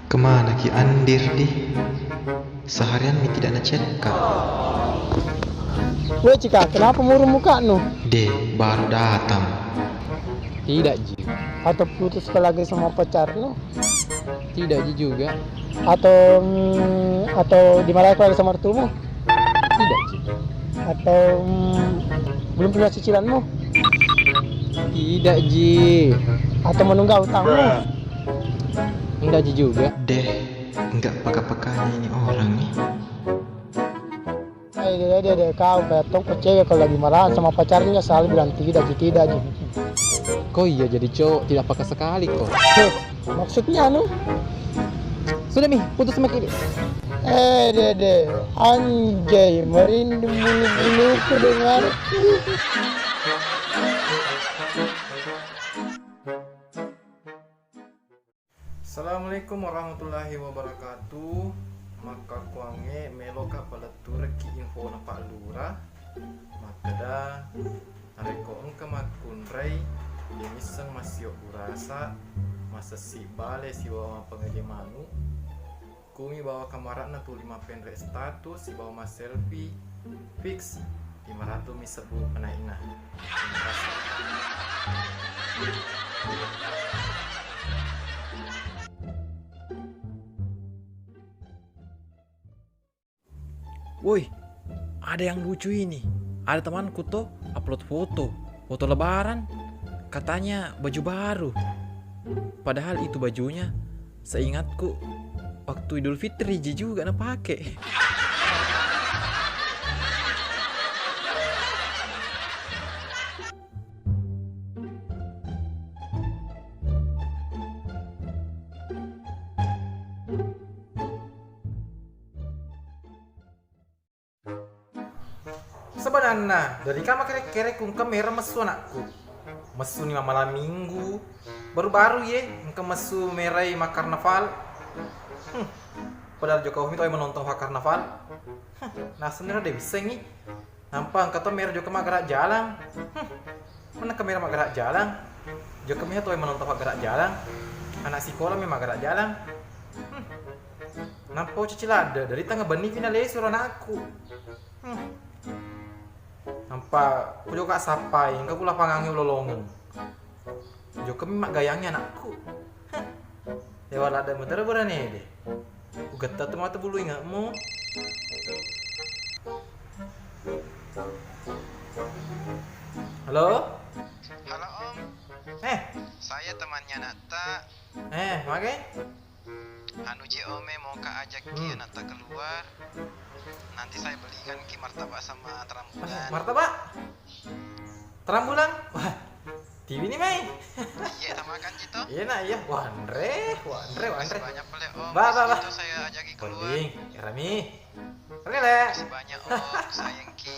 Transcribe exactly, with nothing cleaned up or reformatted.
Kemana ki Andir di? Seharian mi tidak nacekka. Weh Cika, kenapa murung mukanu? Deh, baru datang. Tidak ji. Atau putus lagi sama pacarmu? Tidak ji juga. Atau mm, atau dimarahi lagi sama mertuamu? Tidak ji. Atau mm, belum punya cicilanmu? Tidak ji. Atau menunggak utangmu? Tidak ji juga. Deh, nggak peka-pekanya ini orang nih. Eh, deh, deh, deh, kau kayak tongko cewek kalau lagi marah sama pacarnya selalu bilang tidak ji, tidak ji. Kok iya jadi cowok tidak peka sekali kok. Eh, maksudnya anu? Sudah mi, putus sama kini. Eh, deh, deh, anjay, merindu bulu-buluku dengar. Assalamualaikum warahmatullahi wabarakatuh. Makkuangnge meloka paletturekki infona Pak Lurah. Makkeda, narekko engka makkunrai, de misseng massio burasa, masessi bale sibawa mapangaje manu, kumi bawa kamara'na tuli mappenre status sibawa masselfie, fix lima ratu mi sebbu penai'na. Terima kasih. Woi, ada yang lucu ini. Ada temanku toh upload foto, foto lebaran. Katanya baju baru. Padahal itu bajunya, seingatku, waktu Idul Fitri ji juga napake. Sebenarna, dari kama kere-kere ku engka mera messu anakku. Messu ni malam minggu. Baru-baru ye, engka messu merai makkarnaval. Hmm. Padahal jokka mi tawwe menonton makkarnaval. Hmm. Nasenna de wissengi. Nampa engka to mera jokka maggara jalang. Hmm. Mana ke mera maggara jalang? Jokka mi tawwe menonton maggara jalang. Anak sikola mi maggara jalang. Hmm. Nappa ucaci ladde, dari tengah benni pina lesu ro anakku. Hmm. Nampa ku jokka sappai, engka ku lapangangnge ulolongeng. Jokka mi maggayangngi anakku. Heh. Lewa ladde metero berane de. Ugetta tu mata bulu ingatmu. Halo? Halo, Om. Eh. Saya temannya Natta. Eh, magai? Anu je, Om, eh, mau ka ajak ki Hmm. Natta keluar. Nanti saya belikan ki martabak sama terambulan. Eh, martabak? Terambulan? Wah, tiwi ni mai. Iya, kita makan gitu. Iya, nak, iya. Wanre, wanre, wanre. Banyak pele, Om. Ba, ba, ba. Itu saya ajak ki keluar. Bonding, rami. Oke, le. Masih banyak, Om, sayang ki.